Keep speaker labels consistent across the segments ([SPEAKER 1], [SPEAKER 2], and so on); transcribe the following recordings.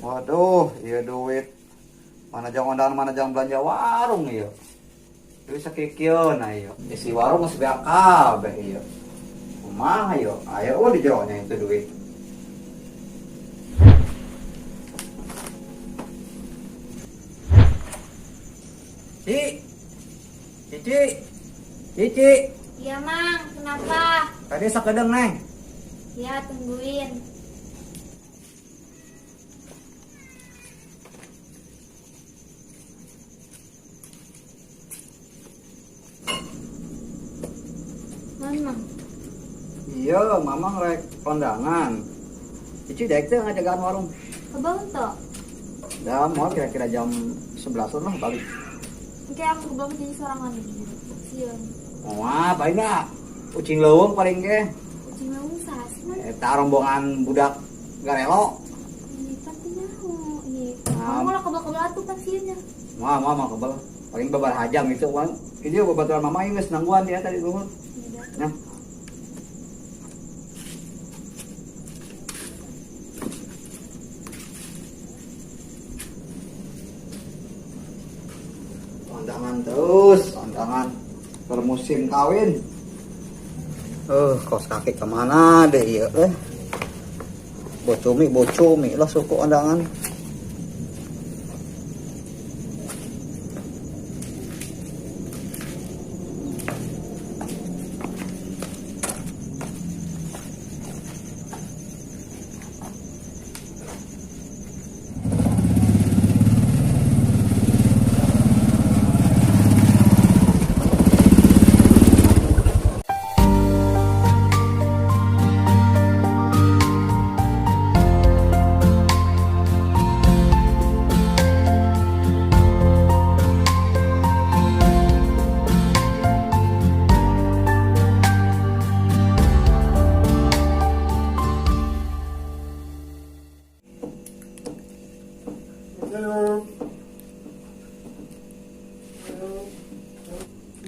[SPEAKER 1] Waduh, iya duit. Mana jang ondangan, mana jang belanja warung iya. Duit sakikieu nah iya. Isi warung geus beak kabeh iya. Kumaha iya? Aya eueuh di jero nya itu duit. Ci. Cici. Cici.
[SPEAKER 2] Iya, Mang. Kenapa?
[SPEAKER 1] Tadi sakedeung, Neng.
[SPEAKER 2] Ya, tungguin. Mang.
[SPEAKER 1] Iya, Mamang rek kondangan. Cici daek teh ngajagaan warung.
[SPEAKER 2] Kebal tuh.
[SPEAKER 1] Dah, mau kira-kira jam 11-an lah balik.
[SPEAKER 2] Oke, aku kebal jadi sorangan. Sieun.
[SPEAKER 1] Wah, paling dah. Ucing leuweung paling ge.
[SPEAKER 2] Ucing leuweung saha sih, Mang?
[SPEAKER 1] Eta rombongan budak garelo.
[SPEAKER 2] Ih, pan teu nyaho. Ih,
[SPEAKER 1] Nah.
[SPEAKER 2] mama lah kebal-kebal atuh pan sieun nya.
[SPEAKER 1] Wah, mama kebal. Paling babaraha jam itu, Wan. Ini babaturan mama ieu geus nangguan dia tadi luhur.
[SPEAKER 2] Iya,
[SPEAKER 1] Nah. Kondangan terus, kondangan bermusim kawin. Kos kaki kemana deh iya eh. Bocumi lah suku kondangan.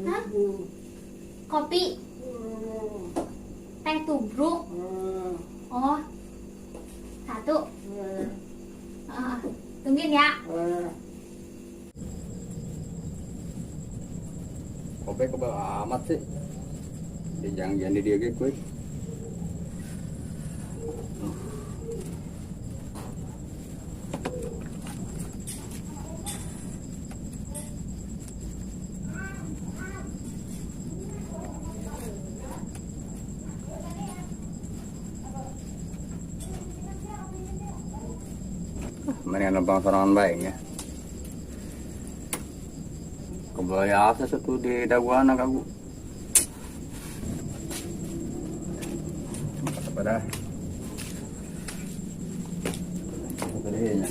[SPEAKER 2] Hah? Kopi? Teh tubruk? Oh, satu. Ah, tungguin ya.
[SPEAKER 3] Kopi kebal amat sih. Di jangan di dia ge kuy. Mendingan lempang sorangan baik ya. Kebayasa satu di daguan aku. Apa dah? Apa dia nya?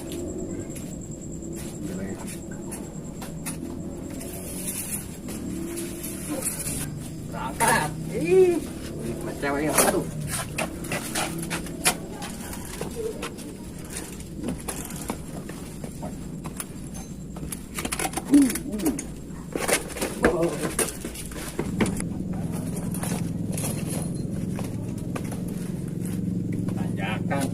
[SPEAKER 3] Berangkat. Ih, cewek ya. Aduh. Tanjakan.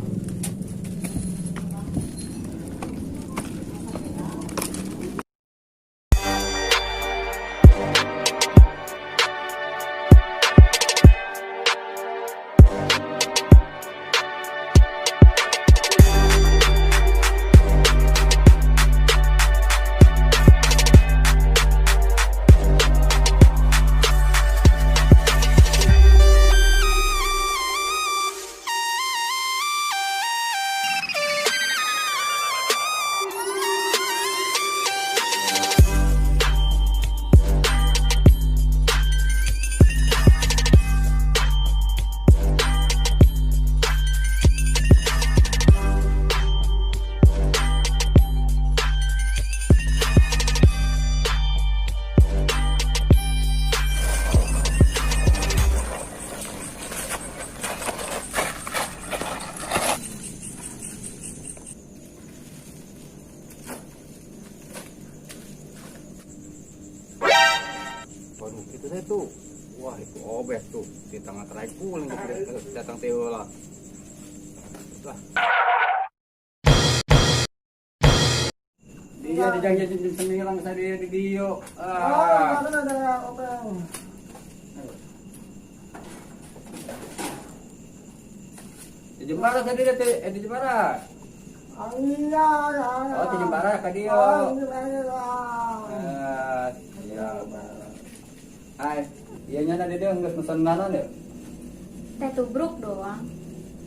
[SPEAKER 3] Waduh, itu saya tuh. Wah, itu obes tuh. Di tengah terai kuling datang teo lah. Lah. Iya, di jang jam 9 tadi di dieu. Ah.
[SPEAKER 4] Ada obeng.
[SPEAKER 3] Di Jepara tadi di Jepara.
[SPEAKER 4] Iya.
[SPEAKER 3] Oh, di Jepara ka dieu. Iya. Hai, iya nya di dieu geus mesen naon ya?
[SPEAKER 2] Teh tubruk doang.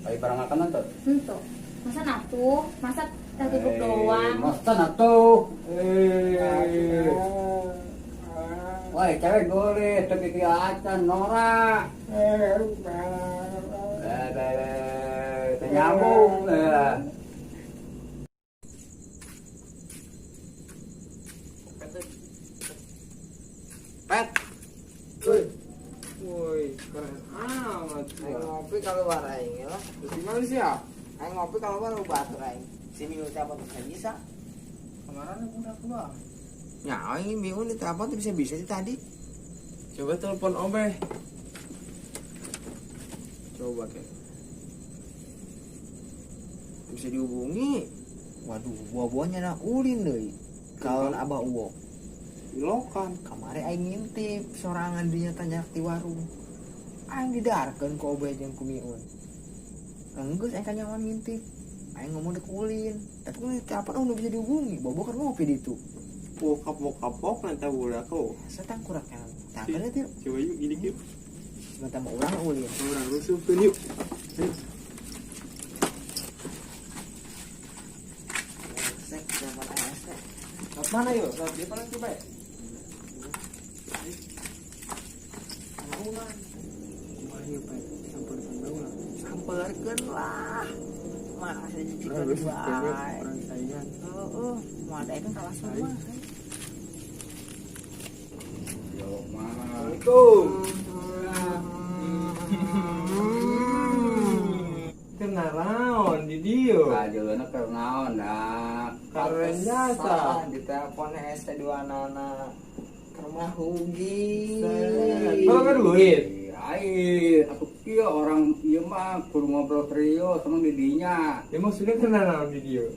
[SPEAKER 3] Ai barang makanan tuh.
[SPEAKER 2] Henteu. Masa natuh, masa teh tubruk doang.
[SPEAKER 3] Masa natuh. Eh. Wah, cewek boleh, tapi acan norak. Nyambung lah. Pet.
[SPEAKER 4] Woi, keren amat.
[SPEAKER 5] Aing ngopi kalau aing lah.
[SPEAKER 4] Terus gimana sih ya?
[SPEAKER 5] Aing ngopi kalau baru batur aing. Si minggu telepon tuh bisa.
[SPEAKER 4] Kemarin aku udah keluar.
[SPEAKER 5] Ya, aing bingung di telepon tuh bisa-bisa sih tadi.
[SPEAKER 4] Coba telepon Obeh. Coba kayak. Bisa dihubungi.
[SPEAKER 5] Waduh, buah-buahnya nak ulin deui. Kalau abah uwok.
[SPEAKER 4] Ilokan.
[SPEAKER 5] Kamari aing ngintip sorangan dinya tanya di warung. Aing didarkeun ku Obeh jeung ku Miun. Enggeus aing kanyawan ngintip. Aing ngomong dek ulin. Tapi ku telepon udah bisa dihubungi. Bobo kan ngopi di itu.
[SPEAKER 4] Kapok-kapok nanti boleh aku.
[SPEAKER 5] Setang kurang kan. Tangkeun teh.
[SPEAKER 4] Coba yuk gini yuk.
[SPEAKER 5] Sebentar mau urang ulin.
[SPEAKER 4] Urang rusuhkeun yuk. Mana yuk? Dia paling coba ya?
[SPEAKER 5] Ayo Pak, samper-samper ulah. Samperkeun lah. Masa jijik wae.
[SPEAKER 4] Kurang saingan.
[SPEAKER 5] Heeh, mau ada kan kalah semua.
[SPEAKER 3] Yo, mah.
[SPEAKER 4] Assalamualaikum. Kenaon di dieu.
[SPEAKER 3] Kajeuna keur naon dah.
[SPEAKER 4] Keren jasa.
[SPEAKER 5] Di telepon ST2 nana. Kermah rugi.
[SPEAKER 4] Berapa duit?
[SPEAKER 3] Ai, atuh kieu orang ieu mah kudu ngobrol serius sama di dinya.
[SPEAKER 4] Ya maksudnya kenaon di dieu?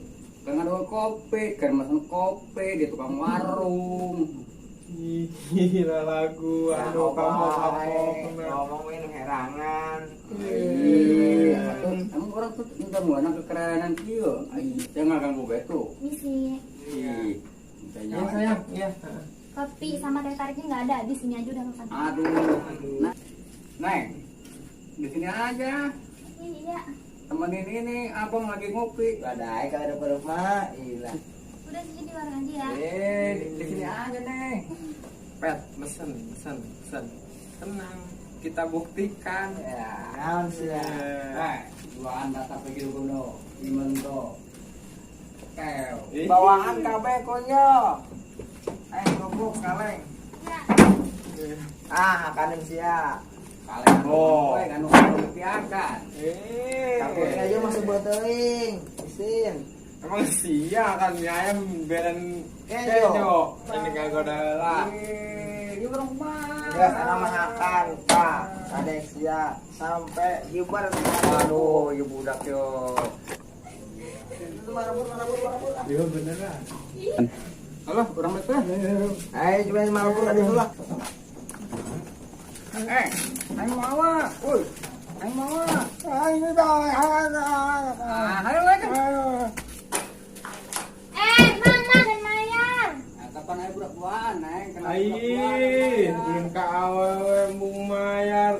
[SPEAKER 3] Keur ngadol kopi, keur mesen kopi di tukang warung.
[SPEAKER 4] Gila lagu, anu kamu kapok
[SPEAKER 5] ngomong ini herangan.
[SPEAKER 3] Iya, emang orang tuh entah mana kekerenan kieu. Ai, saya nggak ganggu betu.
[SPEAKER 2] Misi.
[SPEAKER 3] Ih,
[SPEAKER 4] Ya sayang, iya.
[SPEAKER 2] Kopi sama teh tariknya nggak ada, di sini aja udah makan.
[SPEAKER 3] Aduh, nah, Neng, di sini aja.
[SPEAKER 2] Iya.
[SPEAKER 3] Temenin ini, abang lagi ngopi.
[SPEAKER 5] Badai kalau ada perumah, iya.
[SPEAKER 2] Udah sih di warung aja ya.
[SPEAKER 3] Di sini aja Neng.
[SPEAKER 4] Pet, mesen. Tenang, kita buktikan.
[SPEAKER 5] Ya, naon sih ya.
[SPEAKER 3] Duaan datang pergi dulu, Imento. Kew.
[SPEAKER 5] Bawaan kabeh konyo. Goblok kaleng.
[SPEAKER 2] Ya.
[SPEAKER 5] Ah, kanen sia.
[SPEAKER 3] Kaleng.
[SPEAKER 4] Oh.
[SPEAKER 3] Anu piakan.
[SPEAKER 5] Takut aja masuk beuteung. Isin.
[SPEAKER 4] Emang sia kan mie ayam beren
[SPEAKER 5] Kejo.
[SPEAKER 4] Ini kagak ada lah.
[SPEAKER 3] Ini orang mah.
[SPEAKER 5] Geus ana makan, Pak. Kadek sia sampai gibar.
[SPEAKER 3] Aduh, ieu budak yo.
[SPEAKER 5] Itu marabur.
[SPEAKER 4] Iya beneran.
[SPEAKER 3] Halo, orang betul.
[SPEAKER 5] Ayo coba marabur ada lah.
[SPEAKER 3] Aing mawa.
[SPEAKER 5] Woi,
[SPEAKER 3] Aing mawa.
[SPEAKER 4] Aing dah.
[SPEAKER 3] Ah, ayo lagi.
[SPEAKER 2] Mang, dan mayar.
[SPEAKER 3] Nah, kapan ayo budak buan, Neng? Kenapa
[SPEAKER 4] Ai, belum ka awewe mung mayar.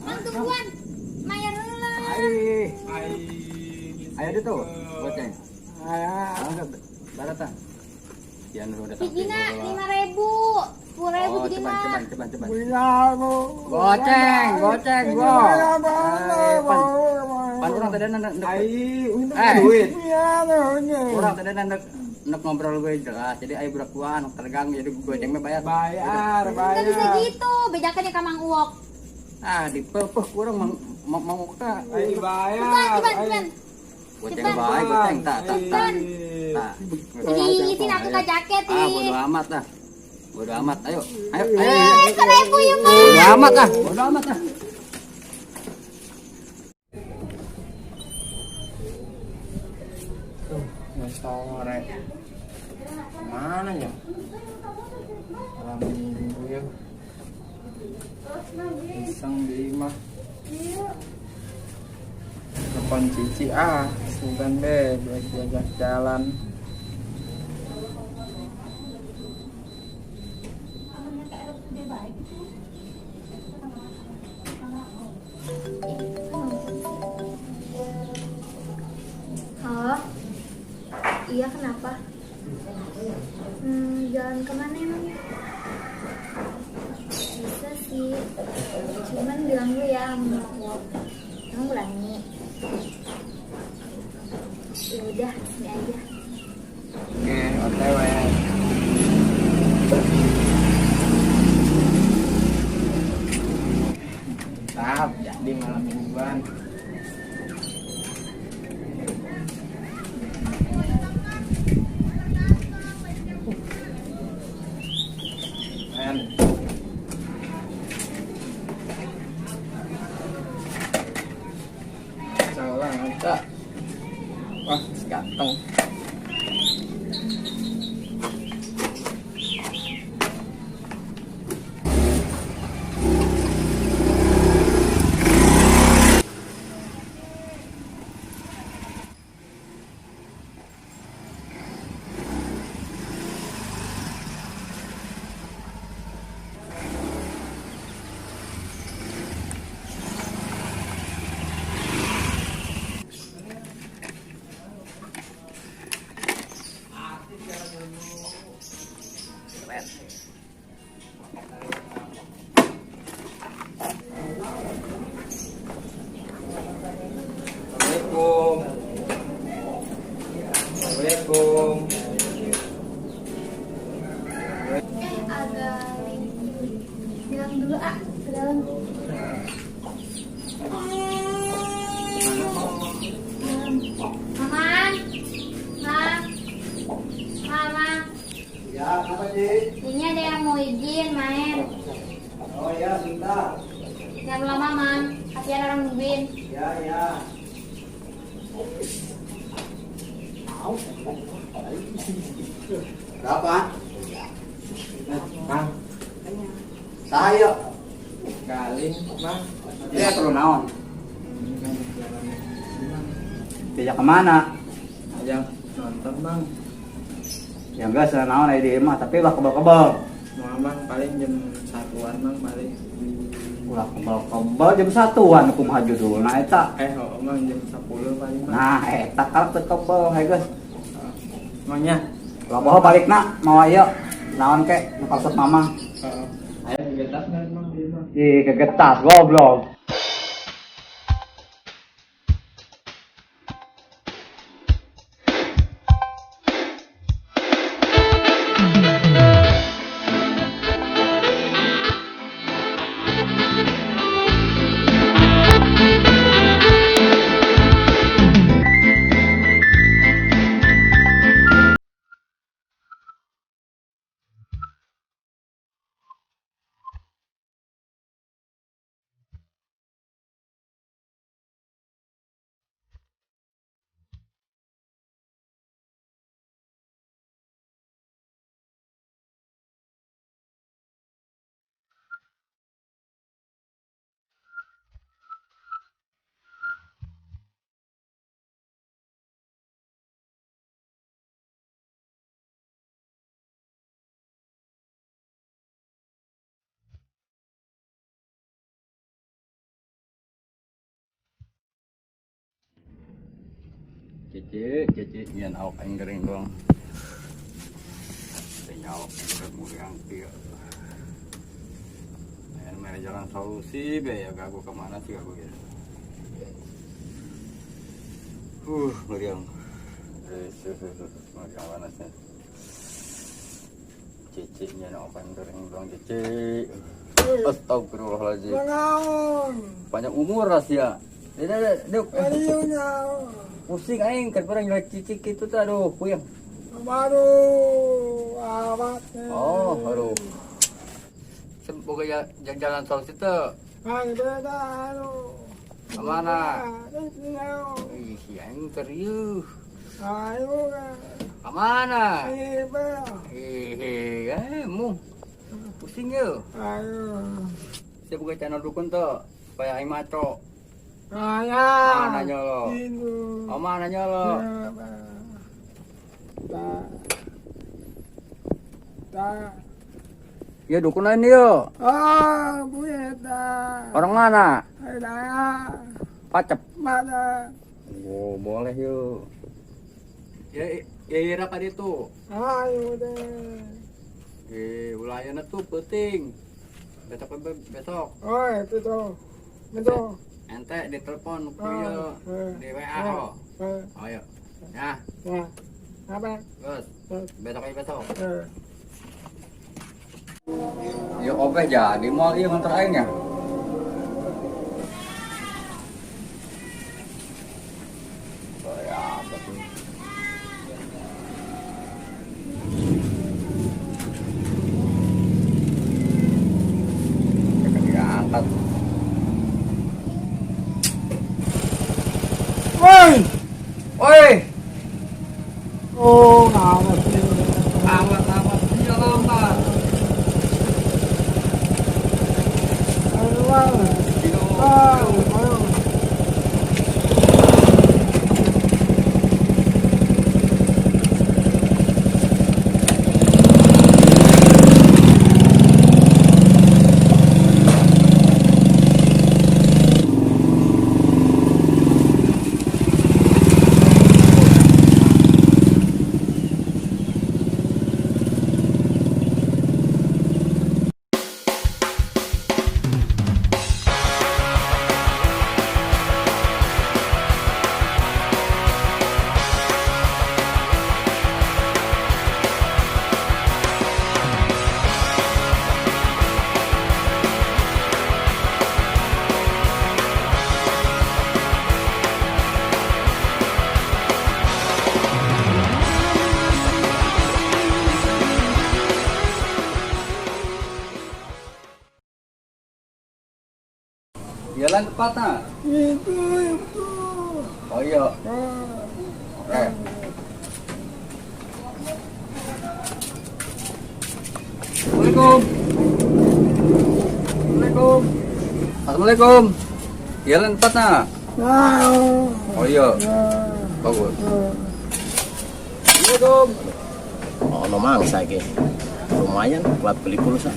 [SPEAKER 2] Mang, tungguan. Mayar heula.
[SPEAKER 3] Ai.
[SPEAKER 4] Ai.
[SPEAKER 3] Ayo dia tuh, goceng. Ayo. Barat ah. Kian udah
[SPEAKER 2] Hijina 5.000, 10.000
[SPEAKER 3] Oh,
[SPEAKER 2] hijina.
[SPEAKER 3] ceban. Goceng, gua. Pan urang tadi nanda
[SPEAKER 4] Ai, untung
[SPEAKER 3] Eh.
[SPEAKER 4] duit.
[SPEAKER 3] Urang tadi nanda nek ngobrol gue jelas. Jadi ayo budak gua anu terganggu jadi goceng mah bayar.
[SPEAKER 4] Bayar,
[SPEAKER 2] Nggak bisa
[SPEAKER 4] bayar.
[SPEAKER 2] gitu, bejakan ya ka Mang Uwok.
[SPEAKER 3] Ah, dipepeh kurang mau ka.
[SPEAKER 4] Ai bayar.
[SPEAKER 2] Ceban.
[SPEAKER 3] Goceng
[SPEAKER 2] Ceban.
[SPEAKER 3] bae, goceng tak tak tak. Tak.
[SPEAKER 2] Diingitin aku ka jaket
[SPEAKER 3] Ah,
[SPEAKER 2] ih.
[SPEAKER 3] bodo amat lah. Bodo amat, ayo. Ayo, ayo.
[SPEAKER 2] 1.000 ya, Mang.
[SPEAKER 3] Bodo amat ah, bodo amat ah.
[SPEAKER 4] Tuh, nggak sore. Mana ya? Malam minggu ya. Iseng di imah. Telepon Cici ah, sugan deh buat diajak jalan.
[SPEAKER 2] Halo? Iya, kenapa? Jalan kemana emangnya? Bisa sih, cuman bilang dulu ya sama aku. Emang berani? Ya udah, sini aja.
[SPEAKER 4] Oke, OTW. Mantap, jadi malam mingguan. Men. Salah ngaca. Wah, ganteng. Assalamualaikum. Assalamualaikum.
[SPEAKER 2] Agak bilang dulu ah ke dalam. Mama, Ma, Mama.
[SPEAKER 1] Ya, kenapa Ci?
[SPEAKER 2] Ini ada yang mau izin main.
[SPEAKER 1] Oh ya, sebentar.
[SPEAKER 2] Jangan lama, Mang. Kasihan orang nungguin.
[SPEAKER 1] Ya, ya. Berapa?
[SPEAKER 4] Mang,
[SPEAKER 1] Saya.
[SPEAKER 4] galing, Mang.
[SPEAKER 1] Ya, perlu naon. Diajak kemana?
[SPEAKER 4] Ajak nonton, Bang.
[SPEAKER 1] Ya enggak, saya naon aya di imah, tapi ulah kebal-kebal.
[SPEAKER 4] Mau Bang, paling jam 1-an, Bang, paling.
[SPEAKER 1] Ulah kebal-kebal jam 1-an kumaha judulna eta.
[SPEAKER 4] Oh, Bang, jam 10 paling, Bang.
[SPEAKER 1] Nah, eta kalep teu kebal, hei geus.
[SPEAKER 4] Emangnya?
[SPEAKER 1] Ulah boho balikna, mau ayo. Naon ke nu karesep mamang.
[SPEAKER 4] Heeh. Ayo kegetas kan, Bang, di imah.
[SPEAKER 1] Ih, kegetas goblok.
[SPEAKER 3] Cici, cici, nyen awak aing gering doang. Teu awak aing muriang kieu. Aya mere jalan solusi be ya gagu kemana sih gagu ya. Meriang. Meriang panasnya. Cici nyen awak aing gering doang cici. Astagfirullahaladzim. Panjang umur rahasia. Dek. Pusing aing keur barang nyelek cicik kitu teh aduh puyeng.
[SPEAKER 4] Baru awak.
[SPEAKER 3] Oh, aduh. Semoga jalan solusi teh.
[SPEAKER 4] Bang beda aduh.
[SPEAKER 3] Kemana? Ih, aing teriuh.
[SPEAKER 4] Ayo.
[SPEAKER 3] Ka mana?
[SPEAKER 4] Iba.
[SPEAKER 3] Eh, eh, mu. Pusing ye.
[SPEAKER 4] Ayo.
[SPEAKER 3] Sia boga channel dukun tuh, supaya aing maco.
[SPEAKER 4] Aya.
[SPEAKER 3] Mana nyolo?
[SPEAKER 4] Itu.
[SPEAKER 3] Oh, mana nyolo?
[SPEAKER 4] Ta. Ta.
[SPEAKER 3] Ya dukun lain yo.
[SPEAKER 4] Ah, bu eta.
[SPEAKER 3] Orang mana?
[SPEAKER 4] Ada.
[SPEAKER 3] Pacep.
[SPEAKER 4] Mana?
[SPEAKER 3] Oh, boleh yuk. Ya, ya ira ka ditu.
[SPEAKER 4] Ayo deh.
[SPEAKER 3] Eh, ulah tuh penting. Besok besok.
[SPEAKER 4] Oh, itu tuh. Betul.
[SPEAKER 3] Ente ditelepon ku ieu di WA ho. Ayo. Ya.
[SPEAKER 4] Ya. Apa?
[SPEAKER 3] Terus. Besok aja besok.
[SPEAKER 4] Eh.
[SPEAKER 3] Yo obeh jadi moal ieu nganter aing ya. Ya, apa tuh? Diangkat.
[SPEAKER 4] Woi.
[SPEAKER 3] Woi.
[SPEAKER 4] Oh, awas.
[SPEAKER 3] Awas, awas. Iya lompat.
[SPEAKER 4] Ayo, ayo.
[SPEAKER 3] Jalan tepat nah.
[SPEAKER 4] Itu, itu.
[SPEAKER 3] Oh iya. Oke. Assalamualaikum. Assalamualaikum. Assalamualaikum. Jalan tepat nah. Oh iya. Bagus. Assalamualaikum.
[SPEAKER 6] Oh, no mangsa iki. Lumayan buat beli pulsa.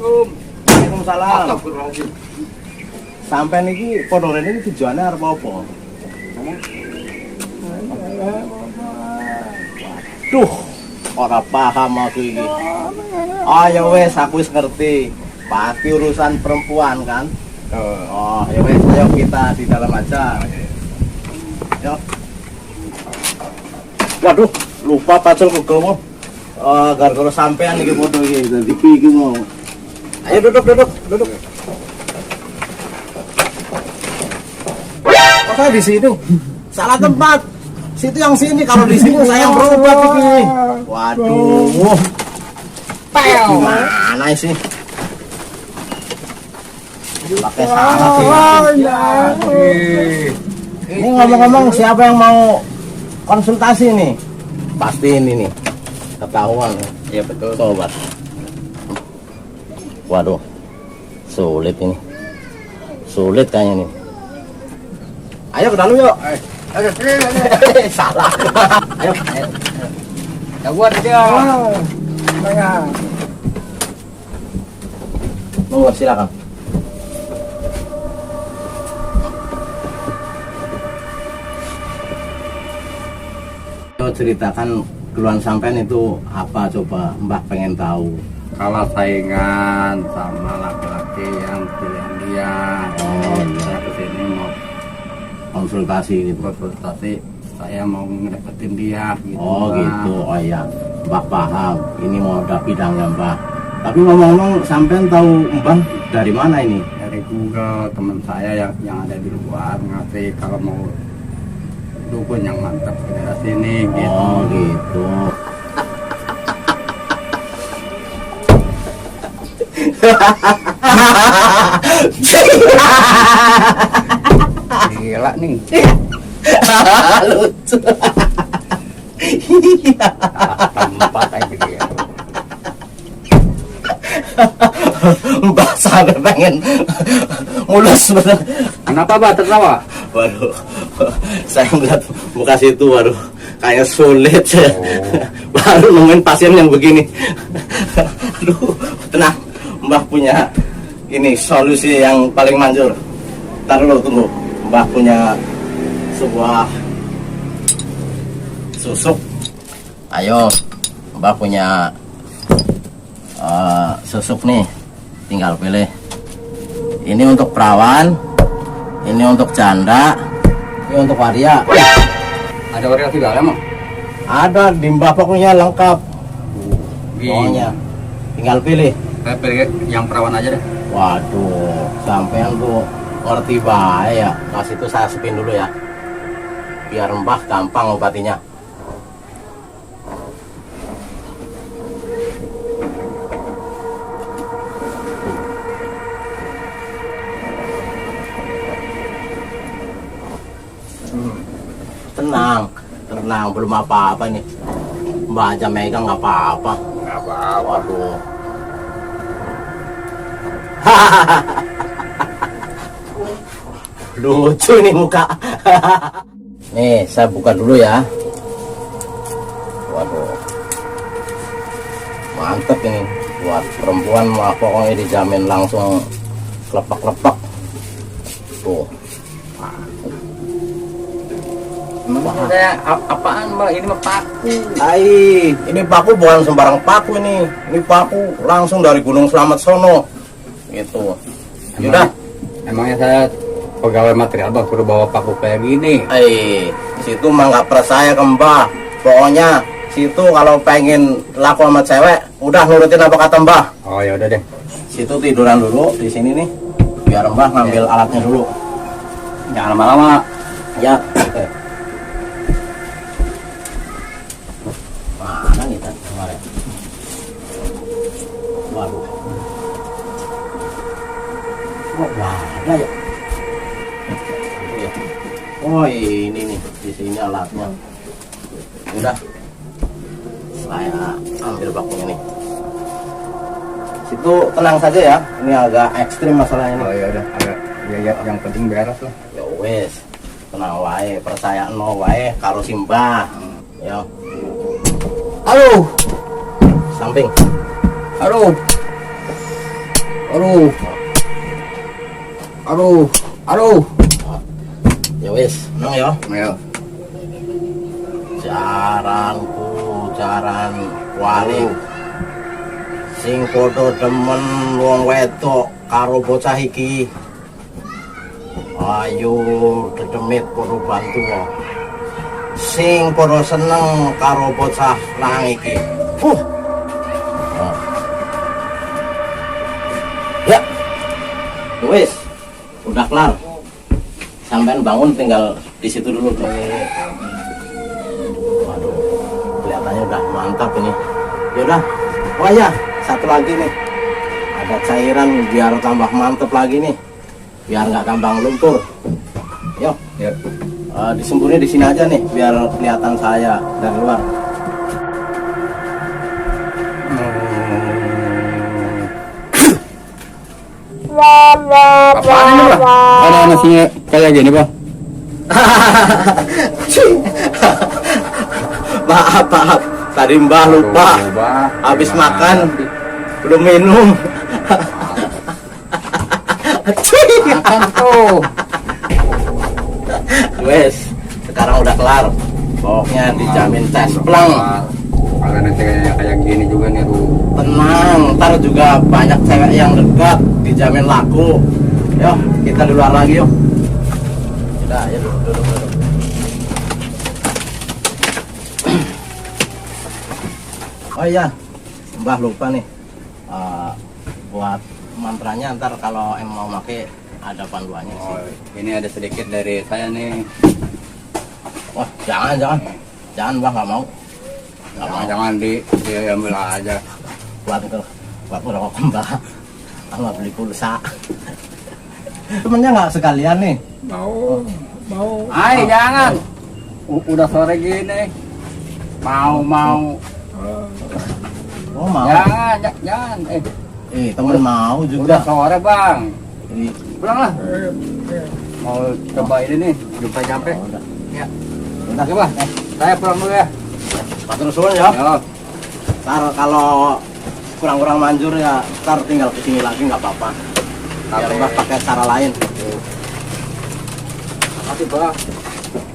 [SPEAKER 6] Waalaikumsalam.
[SPEAKER 3] Astagfirullahaladzim.
[SPEAKER 6] Sampai niki padha rene iki tujuane arep apa? Duh, ora paham aku iki. Oh ya wes, aku wis ngerti. Pasti urusan perempuan kan? Oh, ya wes, ayo kita di dalam aja. Yo. Waduh, lupa pacul kegowo. Gara-gara sampean iki foto iki dadi iki mau. Ayo duduk, duduk, duduk. Kok saya di sini? Salah tempat. Situ yang sini, kalau di sini saya berobat iki. Waduh. Gimana sih? Pakai salah sih. Ini ngomong-ngomong siapa yang mau konsultasi nih? Pasti ini nih. Ketahuan.
[SPEAKER 3] Iya betul.
[SPEAKER 6] Sobat. Waduh, sulit ini. Sulit kayaknya nih. Ayo ke dalam yuk.
[SPEAKER 3] Ayo,
[SPEAKER 6] Salah. Ayo, ayo.
[SPEAKER 3] Ya buat dia.
[SPEAKER 6] Monggo silakan. Yo ceritakan keluhan sampean itu apa coba, Mbah pengen tahu.
[SPEAKER 3] Kalah saingan sama laki-laki yang pilihan dia.
[SPEAKER 6] Oh, iya.
[SPEAKER 3] Saya kesini mau
[SPEAKER 6] konsultasi gitu.
[SPEAKER 3] Konsultasi, saya mau ngedeketin dia gitu.
[SPEAKER 6] Oh
[SPEAKER 3] Mbah.
[SPEAKER 6] Gitu, oh iya, Mbah paham. Ini mau udah bidangnya Mbah. Tapi ngomong-ngomong, sampean tahu Mbah dari mana ini?
[SPEAKER 3] Dari Google, teman saya yang ada di luar ngasih kalau mau dukun yang mantap ke daerah sini gitu.
[SPEAKER 6] Oh gitu.
[SPEAKER 3] rela nih.
[SPEAKER 6] Lucu.
[SPEAKER 3] Tempat aja gitu.
[SPEAKER 6] Mbah sampai pengen mulus bener.
[SPEAKER 3] Kenapa, Bah, tertawa?
[SPEAKER 6] Waduh, saya melihat muka situ, waduh, kayak sulit saya. Baru nemuin pasien yang begini. Aduh, tenang, Mbah punya ini solusi yang paling manjur. Ntar dulu, tunggu. Mbah punya sebuah susuk. Ayo, Mbah punya susuk nih, tinggal pilih. Ini untuk perawan, ini untuk janda, ini untuk waria.
[SPEAKER 3] Ada waria juga emang?
[SPEAKER 6] Ada di Mbah pokoknya lengkap. Pokoknya tinggal pilih.
[SPEAKER 3] Saya pilih yang perawan aja deh.
[SPEAKER 6] Waduh, sampean tuh ngerti bae ya. Mas itu saya spin dulu ya. Biar Mbah gampang obatinya. Tenang, tenang, belum apa-apa nih. Mbah aja megang nggak apa-apa.
[SPEAKER 3] Nggak apa-apa.
[SPEAKER 6] Waduh. Lucu nih muka. Nih, saya buka dulu ya. Waduh. Mantep ini. Buat perempuan mah pokoknya dijamin langsung kelepak-kelepak. Tuh.
[SPEAKER 3] Saya apaan, Mbak? Ini mah paku.
[SPEAKER 6] Ai, ini paku bukan sembarang paku ini. Ini paku langsung dari Gunung Slamet sono. Gitu. Yaudah.
[SPEAKER 3] Emangnya saya pegawai material, Bang, suruh bawa paku kayak gini.
[SPEAKER 6] Eh, situ mah nggak percaya ke Mbah. Pokoknya situ kalau pengen laku sama cewek, udah nurutin apa kata Mbah.
[SPEAKER 3] Oh, ya udah deh.
[SPEAKER 6] Situ tiduran dulu di sini nih. Biar Mbah ngambil alatnya dulu.
[SPEAKER 3] Jangan lama-lama.
[SPEAKER 6] Ya. Oke. Mana nih tadi kemarin? Waduh. Kok nggak ada ya? Oh ini nih, di sini alatnya. Udah, saya ambil bakunya nih. Situ tenang saja ya, ini agak ekstrim masalahnya nih.
[SPEAKER 3] Oh ya udah, agak ya, ya, yang penting beres lah.
[SPEAKER 6] Ya wes, tenang wae, percaya no wae karo simbah. Ya.
[SPEAKER 3] Aduh,
[SPEAKER 6] Samping.
[SPEAKER 3] aduh, aduh, aduh, aduh.
[SPEAKER 6] Ya wes, nang ya.
[SPEAKER 3] Ayo.
[SPEAKER 6] Jaranku, jaran wali. Sing padha demen wong wedok karo bocah iki. Ayo dedemit padha bantu. Sing padha seneng karo bocah lanang iki. Ya. Wis, udah kelar. Sampean bangun tinggal di situ dulu. Waduh, kelihatannya udah mantap ini. Yaudah, oh ya, satu lagi nih. Ada cairan biar tambah mantep lagi nih. Biar nggak gampang luntur. Yo,
[SPEAKER 3] Ya.
[SPEAKER 6] Disembunyi di sini aja nih, biar kelihatan saya dari luar.
[SPEAKER 3] Apaan ini, Bang? Ada nasinya kayak gini, Bang?
[SPEAKER 6] Maaf, maaf. Tadi Mbah lupa.
[SPEAKER 3] Aduh, Mbah.
[SPEAKER 6] Habis
[SPEAKER 3] Gimana
[SPEAKER 6] makan,
[SPEAKER 3] sih?
[SPEAKER 6] belum minum.
[SPEAKER 3] Makan tuh.
[SPEAKER 6] Wes, sekarang udah kelar. Pokoknya dijamin tes pleng.
[SPEAKER 3] Kalau nanti kayak gini juga nih, Bu.
[SPEAKER 6] Tenang, ntar juga banyak cewek yang dekat, dijamin laku. Yuk, kita di luar lagi yuk. Udah, ya duduk, duduk, duduk. Oh iya, Mbah lupa nih. Buat mantranya ntar kalau emang mau make ada panduannya sih.
[SPEAKER 3] Oh, ini ada sedikit dari saya nih.
[SPEAKER 6] Wah, jangan, jangan. Jangan, Mbah, nggak mau. Nggak mau.
[SPEAKER 3] Jangan diambil aja.
[SPEAKER 6] Buat ngerokok Mbah. Sama beli pulsa. Temennya nggak sekalian nih.
[SPEAKER 4] Mau. Mau.
[SPEAKER 3] Ay, jangan. Udah sore gini. Mau mau.
[SPEAKER 6] Oh, mau.
[SPEAKER 3] Jangan, jangan. Eh,
[SPEAKER 6] Eh, temen mau
[SPEAKER 3] udah
[SPEAKER 6] juga.
[SPEAKER 3] sore, Bang.
[SPEAKER 6] Ini
[SPEAKER 3] Pulang lah. Mau coba ini nih, jumpa nyampe.
[SPEAKER 6] Oh, udah.
[SPEAKER 3] Ya.
[SPEAKER 6] Udah.
[SPEAKER 3] Coba. Saya pulang dulu ya.
[SPEAKER 6] Matur suwun ya.
[SPEAKER 3] Yo.
[SPEAKER 6] Ntar kalau kurang-kurang manjur ya, ntar tinggal kesini lagi nggak apa-apa. Biar
[SPEAKER 3] Oke.
[SPEAKER 6] Mbah pakai cara lain.
[SPEAKER 3] Makasih, Bang.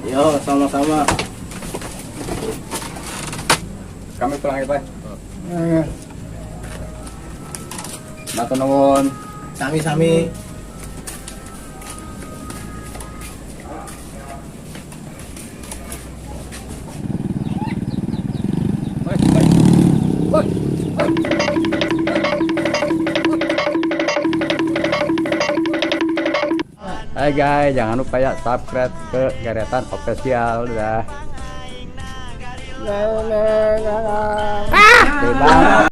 [SPEAKER 6] Yo, sama-sama.
[SPEAKER 3] Kami pulang ya, Pak. Matur nuwun.
[SPEAKER 6] Sami-sami.
[SPEAKER 3] Woi, woi. Woi, woi. Hai guys, jangan lupa ya subscribe ke Geretan Official udah. Bye.